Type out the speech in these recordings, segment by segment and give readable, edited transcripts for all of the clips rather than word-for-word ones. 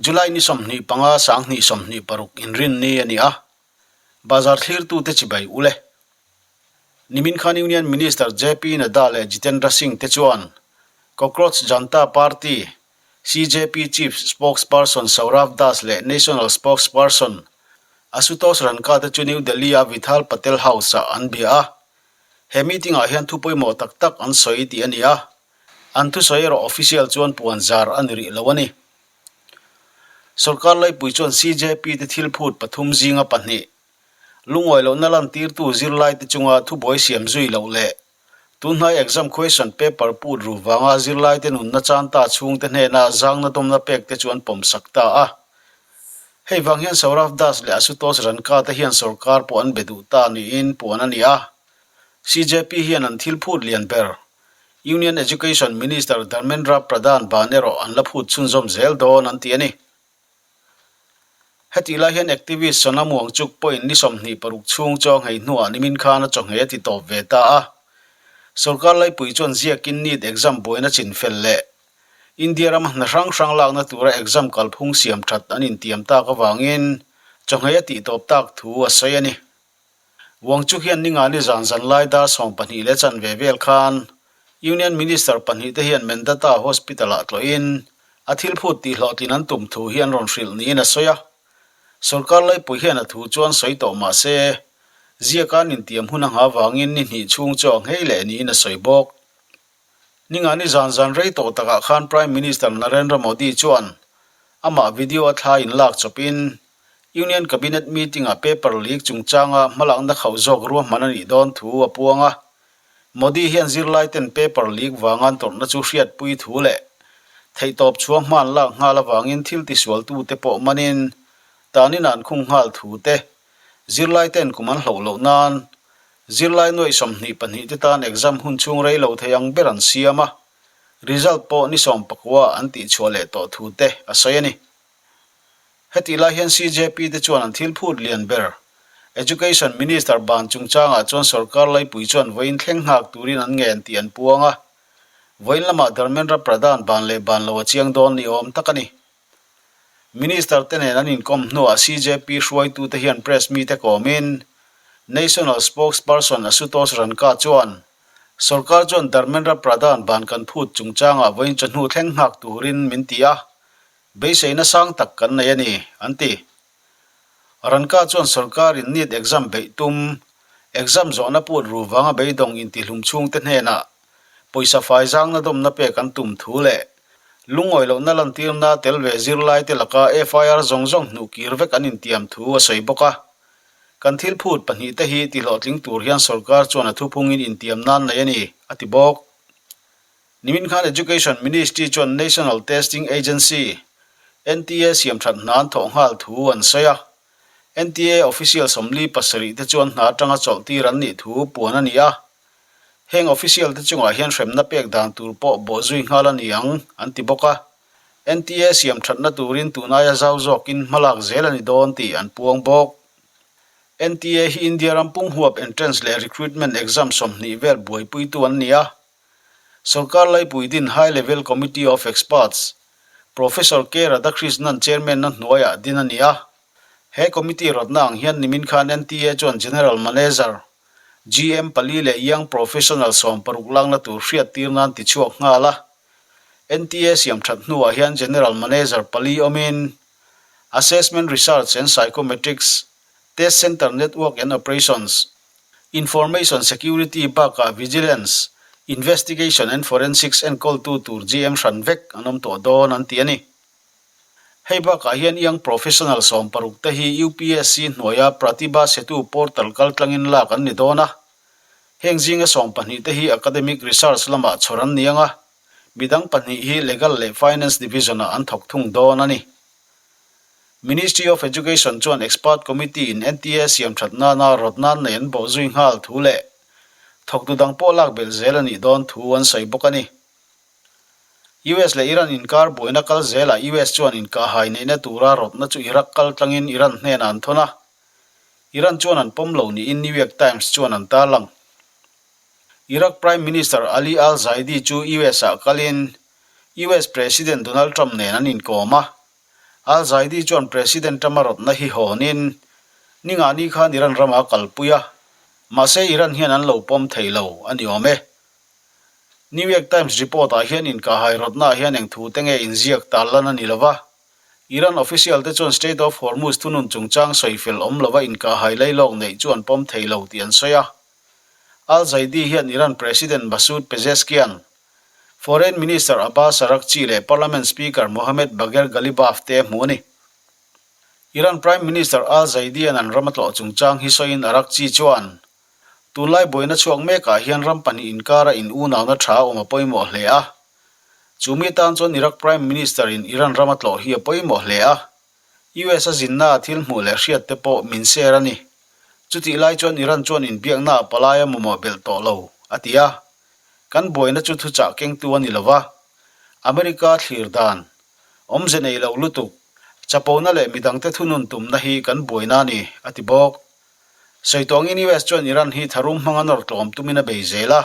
July ni 25 2026 inrinni a ni a, bazar thlirtute chibai ule. Nimin khan Union Minister JP Nadda leh Jitendra Singh te chuan Cockroach Janta Party, CJP, Chief Spokesperson Saurav Das leh National Spokesperson Ashutosh Ranka te chu New Delhi-a Vithal Patel House-ah an bia a. He meeting-ah hian thu pawimawh tak tak an sawi tih a ni a, an thusawi erawh official chuan puan zar a ni rih lo a ni. Sorkar laipui chuan CJP te thil phut pathum zinga pahnih, lungawi lohna lantirtu zirlaite chunga thubuai siam zui loh leh tunhnai exam question paper put ru vanga zirlaite nunna chan ta chhungte hnena zangna dawmna pek te chu an pawmsak ta a. Hei vang hian Saurav Das leh Ashutosh Ranka te hian sorkar pawh an be duh ta niin puan a ni a. CJP hian an thil phut lian ber, Union Education Minister Dharmendra Pradhan ban erawh an la phut chhunzawm zel dawn an ti a ni. Hetih lai hian activist Sonam Wangchuk pawhin ni 26 chhung chaw nghei hnuah nimin khan a chawhngei a ti tawp ve ta a. Sorkar laipui chuan ziakin NEET exam buaina chinfel leh India rama hna hrang hrang lakna tura exam kalphung siam that an intiam tak avangin chawhngei a tih tawp tak thu a sawi a ni. Wangchuk hian ningani zan zan lai dar 12 leh chanve vel khan Union Minister pahnih te hian Mendata Hospital-ah tlawhin a thil phut tih hlawhtlin an tum thu hi an rawn hrilh niin a sawi a. Sorkar laipui hian a thu chuan sawi tawh mah se, ziaka an intiam hun a nghah avangin ni hnih chhung chu a nghei leh niin a sawi bawk. Ningani zan zan rei tawh takah khan Prime Minister Narendra Modi chuan amah video a thla inlak chawpin Union Cabinet meeting-ah paper leak chungchanga hmalakna khauh zawk ruahman a nih dawn thu a puang a. Modi hian zirlaiten paper leak vanga an tawrhna chu hriatpui thu leh theihtawp chhuah hman lak nghal avangin thil tisualtute pawh manin tanin an khung nghal thu te, zirlaiten kum an hloh loh nan Zirlai nuaih 22 te tan exam hun chhung rei lo thei ang ber an siam a, result pawh ni 19 an tihchhuah leh tawh thu te a sawi a ni. Hetih lai hian CJP te chuan an thil phut lian ber, Education Minister ban chungchangah chuan sorkar laipui chuan vawiin thleng nghak turin an ngen tih an puang a, vawiin lamah Dharmendra Pradhan ban leh ban lo a chiang dawn ni awm tak a ni. Minister te nen an inkawm hnuah CJP hruaitute hian press mite kawmin National Spokesperson Ashutosh Ranka chuan sorkar chuan Dharmendra Pradhan ban kan phut chungchangah vawiin chawhnu thleng nghak turin min ti a, beiseina sang tak kan nei a ni, an ti. Ranka chuan sorkarin NEET exam beih tum, exam zawhna put ru vanga beidawng intihlum chhungte hnenah pawisa fai zangna dawmna pek an tum thu leh lungawi lohna lantirna tel ve zirlaite laka FIR zawng zawng hnuh kir vek an intiam thu a sawi bawk a. Kan thil phut pahnihte hi tihlawhtling tur hian sorkar chuan a thuphungin intiam nan nei a ni, a ti bawk. Nimin khan Education Ministry chuan National Testing Agency, NTA, siam that hna an thawh nghal thu an sawi a. NTA official 47 te chuan hna atanga chawlh tir an nih thu puan a ni a. Heng official te chungah hian hremna pek dan tur pawh bawh zui nghal a ni ang, an ti bawk a. NTA siam thatna turin tunaia zau zawkin hmalak zel a ni dawn tih an puang bawk. NTA hi India ram pumhuap entrance leh recruitment exam 20 vel buaipuitu an ni a. Sorkar laipui din High Level Committee of Experts, Professor K Radhakrishnan chairman-na hnuaiah din a ni a. He committee rawtna ang hian nimin khan NTA chuan General Manager, GM pali leh Young Professional 16 lakna tur hriattir nan ti chhuak nghal a. NTA siam that hnuah hian General Manager pali awmin Assessment Research and Psychometrics, Test Center Network and Operations, Information Security bakah Vigilance, Investigation and Forensics enkawltu tur GM hran vek an awm tawh dawn an ti a ni. Hei bakah hian Young Professional 16 te hi UPSC hnuaia Pratibha Setu portal kaltlangin lak an ni dawn a. Heng zinga 12 te hi Academic Research lamah chhawr an ni ang a, midang pahnih hi Legal leh Finance Division-ah an thawk thung dawn a ni. Ministry of Education chuan Expert Committee in NTA siam that nana rawt nan nei an bawh zui nghal thu leh thawktu dang pawh lak belh zel a nih dawn thu an sawi bawk a ni. US leh Iran inkar buaina kal zelah US chuan inkahhai neihna tura rawtna chu Iraq kal tlangin Iran hnenah an thawn a, Iran chuan an pawm lo niin New York Times chuan an tarlang. Iraq Prime Minister Ali al-Zaidi chu US-ah kalin US President Donald Trump nen an inkawm a. Al-Zaidi chuan President Trump-a rawtna hi hawnin ningahni khan Iran ramah a kalpui a, mahse Iran hian an lo pawm thei lo a ni awm e. New York Times report-ah hian inkahhai rawtnaah hian eng thu te nge inziak tarlan a ni lo va, Iran official te chuan Strait of Hormuz thunun chungchang sawifel awm lova inkahhai lailawk neih chu an pawm thei lo tih an sawi a. Al-Zaidi hian Iran President Masoud Pezeshkian, Foreign Minister Abbas Araghchi leh Parliament Speaker Mohammad Bagher Ghalibaf te a hmu a ni. Iran Prime Minister Al-Zaidi-a'n an ram a tlawh chungchang hi sawiin Araghchi chuan, Tunlai buaina chhuak mekah hian ram pahnih inkara in unauna tha a awm a pawimawh hle a. Chu mi atan chuan Iraq Prime Minister in Iran ram a tlawh hi a pawimawh hle a. US a zinna a thil hmuh leh hriat te pawh min share a ni. Chutih lai chuan Iran chuan inbiakna a palai a mamawh belh tawh lo, a ti a. Kan buaina chu thuchah kengtu a ni lo va. America thlir dan, awmze nei lo lutuk, chapona leh midangte thunun tumna hi kan buaina a ni, a ti bawk. Sawi tawngin US chuan Iran hi tharum hmanga nawr tlawm tumin a bei zel a.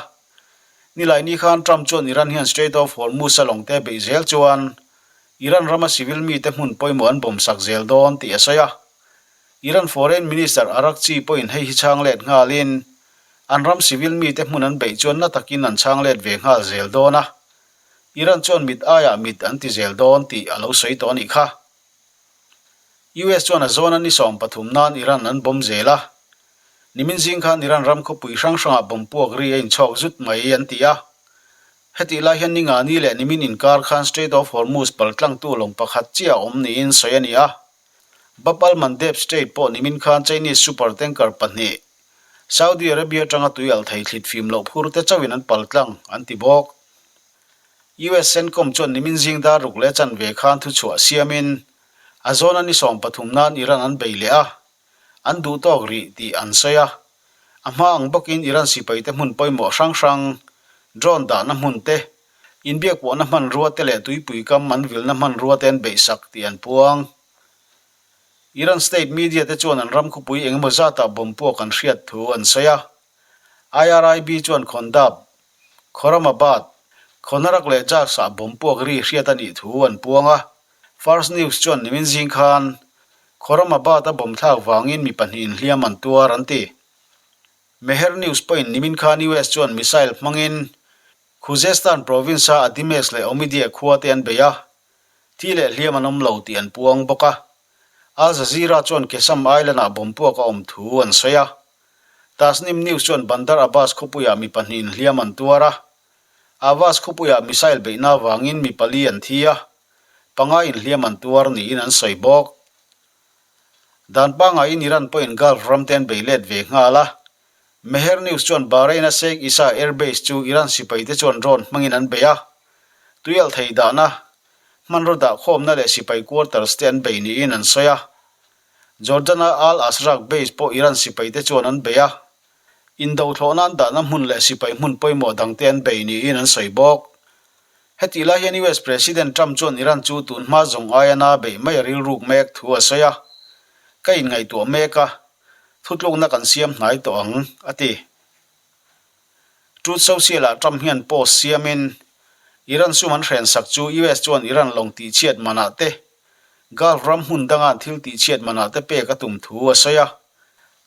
Nilaini khan Trump chuan Iran hian Strait of Hormuz a lawngte beih zel chuan Iran rama civil mite hmun pawimawh an bawm sak zel dawn tih a sawi a. Iran Foreign Minister Araghchi pawhin hei hi chhang let nghalin an ram civil mite hmun an beih chuan na takin an chhang let ve nghal zel dawn a. Iran chuan mit aiah mit an ti zel dawn tih a lo sawi tawh a nih kha. US chuan a zawna ni 13 nan Iran an bomb zel a. Nimin zing khan Iran ram khawpui hrang hrangah bomb puak ri a inchhawk zut mai an ti a. Hetih lai hian ninga ni leh nimin inkar khan Strait of Hormuz paltlangtu lawng pakhat chiah a awm niin sawi a ni a. Bab al-Mandeb Strait pawh nimin khan Chinese super tanker pahnih, Saudi Arabia atanga tui alh thei thlit fim loh phur te chauhin an paltlang an ti bawk. US CENTCOM chuan nimin zing dar ruk leh chanve khan thuchhuah siamin a zawna ni 13 nan Iran an bei leh a, an duh tawk rih tih an sawi a. A hma ang bawkin Iran sipaite hmun pawimawh hrang hrang, drone dahna hmun te, inbiakpawhna hmanrua te leh tuipui kam an vilna hmanrua te an beihsak tih an puang. Iran state media te chuan an ram khawpui engemaw zatah bomb puak an hriat thu an sawi a. IRIB chuan Khondab, Khorramabad, Konarak leh Jaksah bomb puak ri hriat a nih thu an puang a. Fars News chuan nimin zing khan Khorramabad a bomb thlak vangin mi pahnihin hliam an tuar an ti. Mehr News pawhin nimin khan US chuan missile hmangin Khuzestan province-a Adimes leh Omidieh khua te an bei a, thi leh hliam an awm lo tih an puang bawk a. Al Jazeera chuan Qeshm Island-ah bomb puak a awm thu an sawi a. Tasnim News chuan Bandar Abbas khawpuiah mi pahnihin hliam an tuar a. Ahvaz khawpuiah missile beihna avangin mi pali an thi a, panga inhliam an tuar niin an sawi bawk. Dan pangaiin Iran pawhin Gulf ram te an bei let ve nghal a. Mehr News chuan Bahrain-a Sheikh Isa Air Base chu Iran sipaite chuan drone hmangin an bei a. Tuialh thei dahna, hmanraw dahkhawmna leh sipai quarters te an bei niin an sawi a. Jordan-a Al Azraq base pawh Iran sipaite chuan an bei a, indo thlawhna an dahna hmun leh sipai hmun pawimawh dangte an bei niin an sawi bawk. Hetih lai hian US President Trump chuan Iran chu tun hma zawng aia na beih mai a rilruk mek thu a sawi a, Ka inngaihtuah mek a, thutlukna kan siam hnai tawh ang, a ti. Truth Social-ah Trump hian post siamin, Iran sum an hrensak chu US chuan Iran lawng tihchhiat manah te, Gulf ram hmun danga an thil tihchhiat manah te pek a tum thu a sawi a.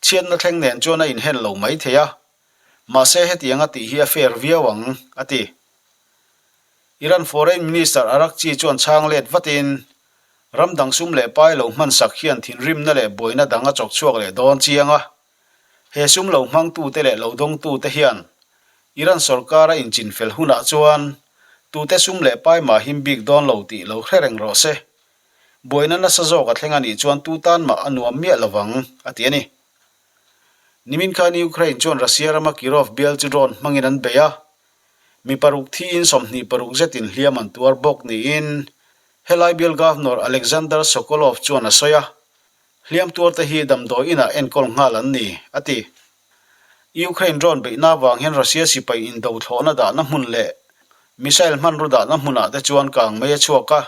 Chhiatna thleng nen chuan a inhen lo mai thei a, mahse hetianga tih hi a fair viau ang, a ti. Iran Foreign Minister Araghchi chuan chhang let vatin, ram dang sum leh pai lo hmansak hian thinrimna leh buaina dang a chawk chhuak leh dawn chiang a. He sum lo hmangtute leh lo dawngtute hian Iran sorkar a inchinfel hunah chuan tute sum leh pai mah him bik dawn lo tih lo hre reng rawh se. Buaina nasa zawk a thleng a nih chuan tu tan mah a nuam miah lo vang, a ti a ni. Nimin khan Ukraine chuan Russia rama Kirov bial chu drone hmangin an bei a, mi paruk thiin 26 zetin hliam an tuar bawk niin helai bial Governor Alexander Sokolov chuan a sawi a. Hliam tuarte hi damdawi inah enkawl nghal an ni, a ti. Ukraine drone beihna avang hian Russia sipai indo thlawhna dahna hmun leh missile hmanraw dahna hmunah te chuan kang mai a chhuak a,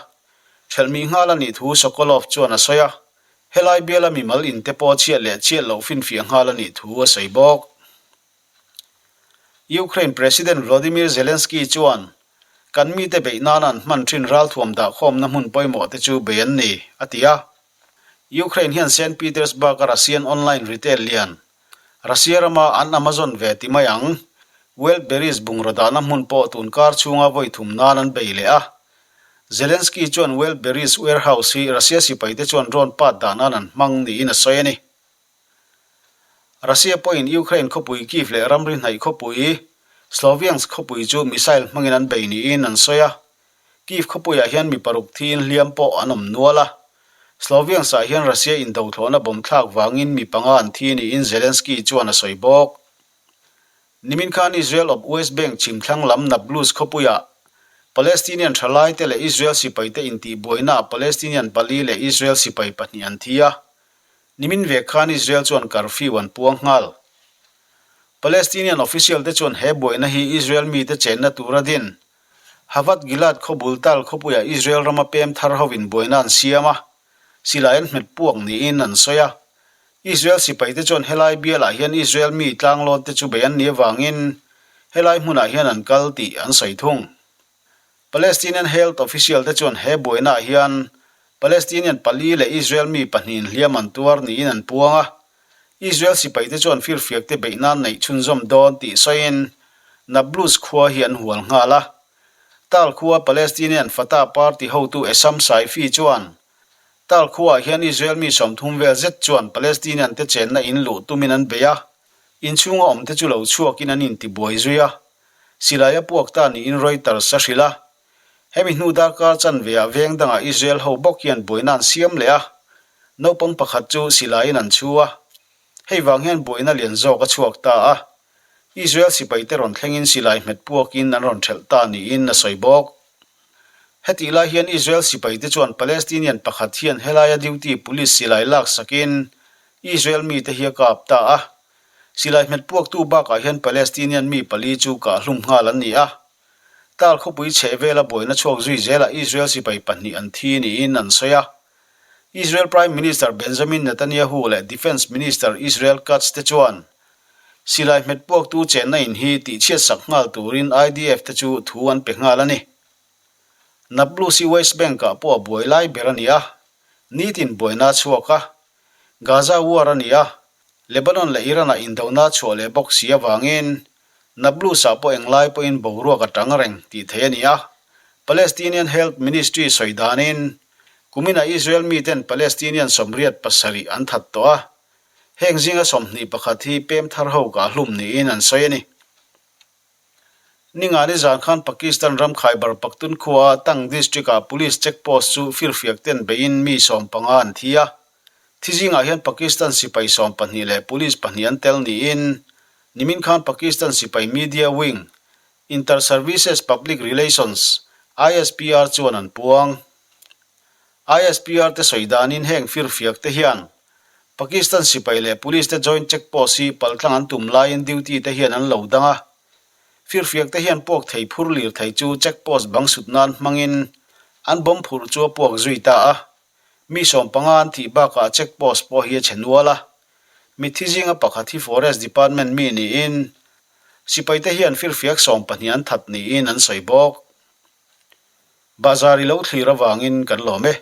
ṭhelhmih nghal a nih thu Sokolov chuan a sawi a, helai biala mimal inte pawh chhiat leh chhiat loh finfiah nghal a nih thu a sawi bawk. Ukraine President Volodymyr Zelensky chuan. Kan mite beih nana an hman thin ralthuam dahkhawmna hmun pawimawh te chu bei an ni, a ti a. Ukraine hian Saint Petersburg-a Russian online retail lian, Russia rama an Amazon ve ti mai ang, Wildberries bungraw dahna hmun pawh tun kar chhunga vawi thum nan an bei leh a. Zelensky chuan Wildberries warehouse hi Russia sipaite chuan drone pat dah nan an hmang niin a sawi a ni. Russia pawhin Ukraine khawpui Kyiv leh ramri hnaih khawpui Sloviansk khawpui chu missile hmangin an bei niin an sawi a. Kyiv khawpuiah hian mi paruk thiin hliam pawh an awm nual a. Sloviansk-ah hian Russia indothlawhna bomb thlak vangin mi panga an thi niin Zelensky chuan a sawi bawk. Nimin khan Israel awp West Bank chhimthlang lam Nablus khawpuiah Palestinian thalaite leh Israel sipaite intihbuainaah Palestinian pali leh Israel sipai pahnih an thi a. Nimin vek khan Israel chuan curfew an puang nghal. Palestinian official te chuan he buaina hi Israel mite chenna tura din Havat Gilad khaw bul tal khawpuiah Israel rama pem thar hovin buaina an siam a, silai an hmet puak niin an sawi a. Israel sipaite chuan helai bialah hian Israel mi tlanglawn te chu bei an nih avangin helai hmunah hian an kal tih an sawi thung. Palestinian health official te chuan he buainaah hian Palestinian pali leh Israel mi pahnihin hliam an tuar niin an puang a. Israel sipaite chuan firfiakte beih nan neih chhunzawm dawn tih sawiin Nablus khua hi an hual nghal a. Tal khua Palestinian Fatah party hotu Essam Saifi chuan Tal khuaah hian Israel mi 30 vel zet chuan Palestinian te chenna in luh tumin an bei a, inchhunga awmte chu lo chhuakin an intibuai zui a. Silai a puak ta niin Reuters a hrilh a. Hemi hnu darkar chanveah veng dangah Israel ho bawk hian buaina an siam leh a, naupang pakhat chu silaiin an chhu a. Hei vang hian buaina lian zawk a chhuak ta a. Israel sipaite rawn thlengin silai hmet puakin an rawn thelh ta niin a sawi bawk. Hetih lai hian Israel sipaite chuan Palestinian pakhat hian helaia duty police silai laksakin Israel mite hi a kap ta a. Silai hmet puaktu bakah hian Palestinian mi pali chu kahhlum nghal an ni a. Tal khawpui chheh vela buaina chhuak zui zelah Israel sipai pahnih an thi niin an sawi a. Israel Prime Minister Benjamin Netanyahu leh Defence Minister Israel Katz te chuan silai hmet puaktu chenna in hi tihchhiatsak nghal turin IDF te chu thu an pe nghal a ni. Nablus hi West Bank-ah pawh a buai lai ber a ni a, nitin buaina a chhuak a. Gaza war a ni a, Lebanon leh Iran-ah indona chhuah leh bawk si avangin Nablus-ah pawh englai pawhin boruak a tang reng tih theih a ni a. Palestinian Health Ministry sawi danin kuminah Israel miten Palestinian 87 an that tawh a, heng zinga 21 hi pem thar ho kahhlum niin an sawi a ni. Ningani zan khan Pakistan ram Khyber Pakhtunkhwa-a Tang District-ah Police check post chu firfiak ten beiin mi 15 an thi a. Thi zingah hian Pakistan sipai 12 leh Police pahnih an tel niin nimin khan Pakistan sipai media wing Inter Services Public Relations, ISPR, chuan an puang. ISPR te sawi danin heng firfiak te hian Pakistan sipai leh Police te joint check post hi paltlang an tum laiin duty te hian an lo dang a. Firfiak te hian puak thei phur lir thei chu check post bang sut nan hmangin an bomb phurh chu a puak zui ta a. Mi 15 an thih bakah check post pawh hi a chhe nual a. Mitthi zinga pakhat hi Forest Department mi niin sipai te hian firfiak 12 an that niin an sawi bawk. Bazar i lo thlir avangin kan lawm e.